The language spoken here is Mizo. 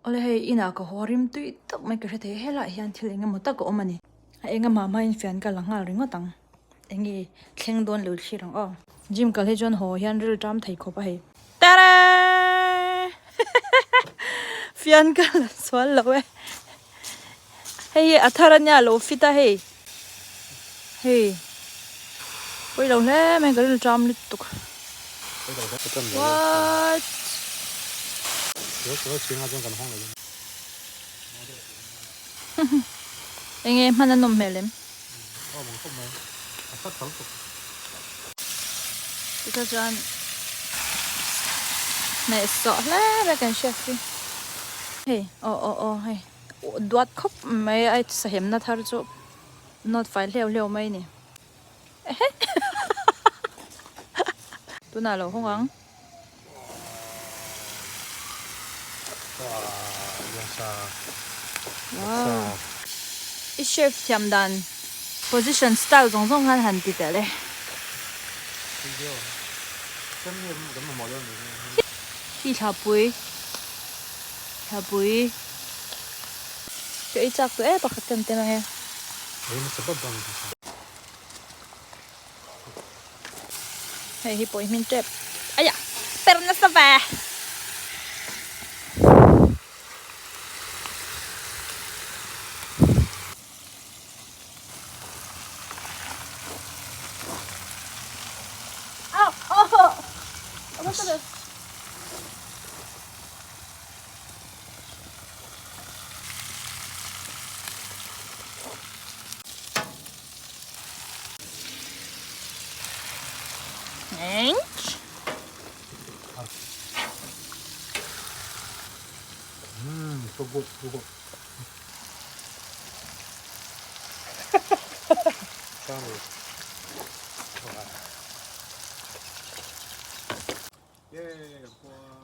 Awle hei inah ka haw rim tui tak mai ka hre thei helaiah hian thil eng emaw tak a awm a ni. A eng amah hmain fian ka la nghal ringawt ang. Eng nge thleng dawn lo thlir ang aw. Gym kal hi chuan haw hian ril ṭam thei khawp a hei. Tada! Fian ka la sual lo e. Hei hi a thar a nia lo fit a hei. Hei. Pawi lo hle mai ka ril ṭam lutuk. What? Enge hman a nawm hmel em? Tikha chuan hmeh sawh hle mai kan hriat hi. Hei aw aw aw hei duat khawp mai a sahemna thar chu nawt fai hleuh hleuh mai a ni. Tunah lo hawng ang. Wow. I chef thiam dan position style zawng zawng khan han ti tel e. Hi thlapui thlapui ka ei chak tawh e pakhat kan tem ange. Hei hi pawh hmin tep aya per nasa ve. Au oh oh. So good, so good. Yeah, boy.